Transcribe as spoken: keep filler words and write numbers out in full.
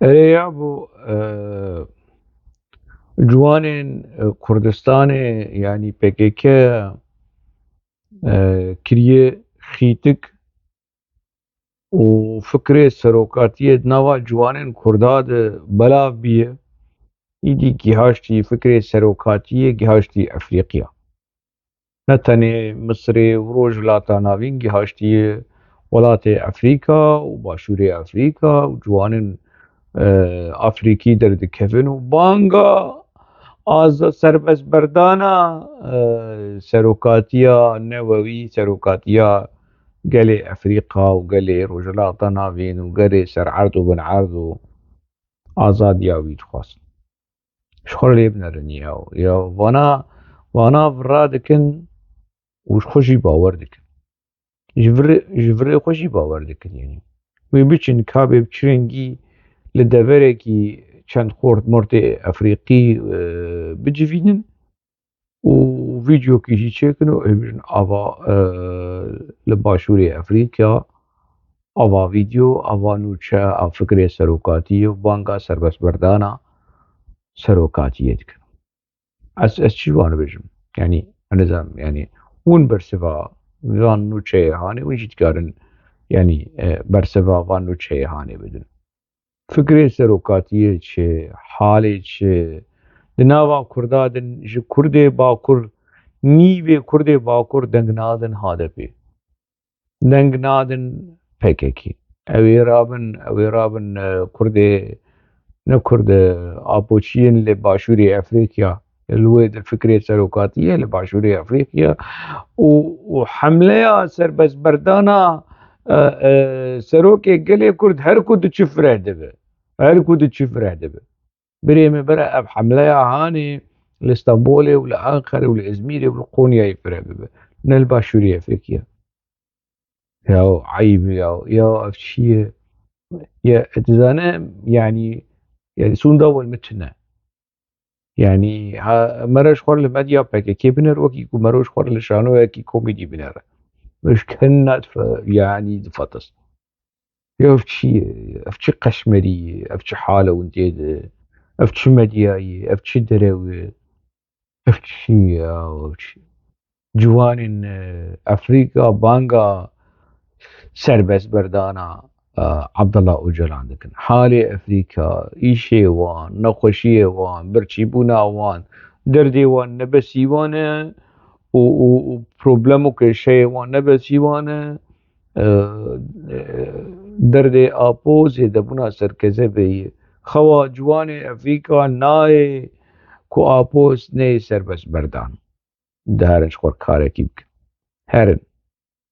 Erê ya bu, e, ciwanên, e, Kurdistanê, yanî P K K, e, kiriye xîtik û fikrê serokatiyê di nava ciwanên Kurda de belav biye. Îdî gihaştî fikrê serokatiyê, gihaştî Efrîqiya. Ne tenê Misirê û Rojhilata Navîn, gihaştiye welatê Efrîka û Başûrê Efrîka û ciwanên, e, Afrîkî derdikevin û banga aza serbestberdana, e, serokatiya newewî, serokatiya gelê Efrîka û gelê Rojhilata Navîn û gelê ser erd û bin erd û azadiya wî dixwazin. Ji xwe lê binerin ya. Ya vana, vana vira dikin û ji xwe jî bawer dikin. Ji vir, ji virê xwe jî bawer dikin, yanî. Wê biçin kabê bi çi rengî li deverekî çend xort mortê Efrîqî, e, bicivînin û vîdeokî jî çêkin û ê bijin ava, e, li Başûrê Efrîka, ava vîdeo, ava nûçe, a fikrê serokatiyê û banga serbestberdana serokatiyê dikin. Ez, ez çi wan bêjim? Yanî, ez nizanim, yanî, hûn bersiva van nûçeyê hanê, hûn jî dikarin, yanî, e, bersiva van nûçeyê hanê bidin. Fikrê serokatiyê çi, halê çi, di nava Kurda din ji Kurdê Bakur, nîvê Kurdê Bakur deng nadin H D P. Deng nadin P K K. Ew ê rabin, ew ê rabin, e, Kurdê, ne Kurd, e, Apoçiyên li Başûrê Efrîkiya, li wê di fikrê serokatiyê li Başûrê Efrîkiya û, û hemleya serbestberdana, e, e, serokê gelê Kurd her ku diçi fireh dibe. Her ku diçi fireh dibe. Birê me bere ev hemleya hanê li Stenbolê û li Enqerê û li Izmîrê û li Qonyayê fireh bibe. Ne li Başûrê Efrîkiya. Ya eyb ya, ya ev çi ye? Ya, tu zane, yanî, yanî sûnda wel min tune. Yanî, ha, mere ji xwe li medya P K K biner, wekî ku mero ji xwe li şanoyekî komîdî binere. Ji ken ne dife-, yanî difetis. Ya ev çi ye? Ev çi qeşmerî ye? Ev çi hal e hûn tê de? Ev çi medya ye? Ev çi derew e? Ev çi ye? Ev çi? Ciwanên, e, Efrîka banga serbestberdana, e, Abdullah Ocalan dikin. Halê Efrîka, îşê wan, nexweşiyê wan, birçîbûna wan, derdê wan ne besî wan e û, û, û problem û kêşeyê wan ne besî wan e. E, e, derdê Apo zêdebûna serkezebê ye. Xewa ciwanê Efrîka nayê ku Apo neyê serbestberdan. Diherin ji xwe karekî bikin. Herin.